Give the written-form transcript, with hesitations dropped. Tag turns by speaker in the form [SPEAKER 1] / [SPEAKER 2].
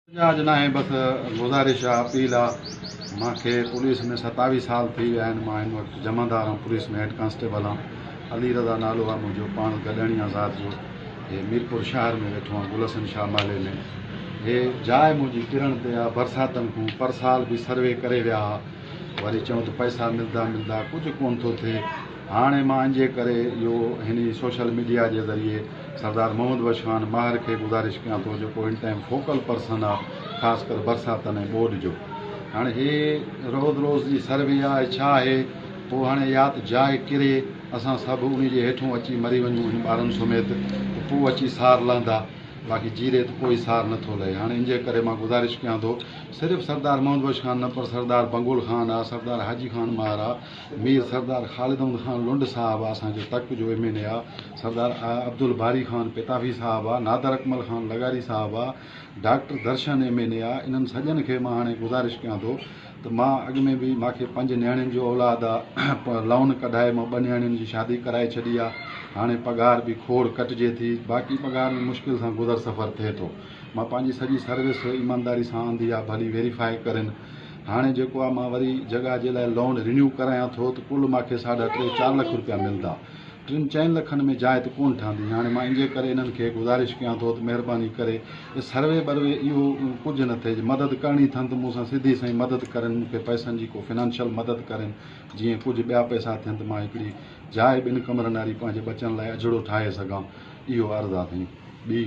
[SPEAKER 1] احتجاج ناهي بس گذارش آ اپيل آ مان کي پوليس ۾ 27 سال ٿي ويا آهن مان هن وقت جمعدار آن پوليس ۾ هيڊ ڪانسٽيبل آن علي رضا نالو آ منهنجو پاڻ گڏڻي آ ذات جو هي ميرپور شهر ۾ ويٺو آن گل حسن شاهه محلي ۾ هي جاء منهنجي ڪرڻ تي آ برساتن کون پر سال به سروي ڪري ويا ها وري چون ته پئسا ملدا ملدا ڪجهه ڪون ٿو ٿئي هاڻي مان انجي ڪري اهو هن سوشل ميڊيا جي ذريعي سردار محمد بخش خان ماهر کي گذارش ڪيان ٿو جيڪو هن ٽائيم فوڪل پرسن آ خاص ڪر برساتن ۽ ٻوڏ جو هاڻي هي روز روز جي سروي آ ڇا آهي پوء هاڻي يا ته جاء ڪري اسان سڀ انهي جي هيٺون اچي مري وڃون هن ٻارن سميت ته پوء اچي سار لهندا باقي جيري ته ڪوئي سار نه ٿو لهي. هاڻي انجي ڪري مان گذارش ڪيان ٿو صرف سردار محمد بخش خان نه پر سردار بنگول خان آ، سردار حاجي خان مهر آ، مير سردار خالد احمد خان لنڊ صاحب آ اسان جو تڪ جو ايم اين اي آ، سردار عبدالباري خان پتافي صاحب آ، نادر اڪمل خان لغاري صاحب آ، ڊاڪٽر درشن ايم اين اي آ، انهن سڄن کي مان هاڻي گذارش ڪيان ٿو ته مان اڳ ۾ به مان کي پنج نياڻين جو اولاد آ لون ڪڍائي مان ٻه نياڻين جي شادي ڪرائي ڇڏي آ هاڻي پگهار به کوڙ ڪٽجي ٿي باقي پگهار ۾ مشڪل سان گذر سفر ٿئي ٿو مان پنهنجي سڄي سروس ايمانداري سان آندي آ ڀلي ويريفائي ڪرين هاڻي جيڪو آ مان وري جڳهه جي لاء لون رينيو ڪرايان ٿو ته ڪل مان کي ساڍا ٽي چار لک روپيا ملدا ٽن چئن لکن ۾ جاء ته ڪونه ٺهندي. هاڻي مان انجي ڪري انهن کي گذارش ڪيان ٿو ته مهرباني ڪري سروي ٻروي اهو ڪجهه نه ٿئي جي مدد ڪرڻي اٿن ته مون سان سڌي سئين مدد ڪرين مون کي پئسن جي ڪو فنانشل مدد ڪرين جيئن ڪجهه ٻيا پئسا ٿين ته مان هڪڙي جاء ٻن ڪمرن واري پنهنجي ٻچن لاء اجهڙو ٺاهي سگهان اهو عرض آ سائين ٻي.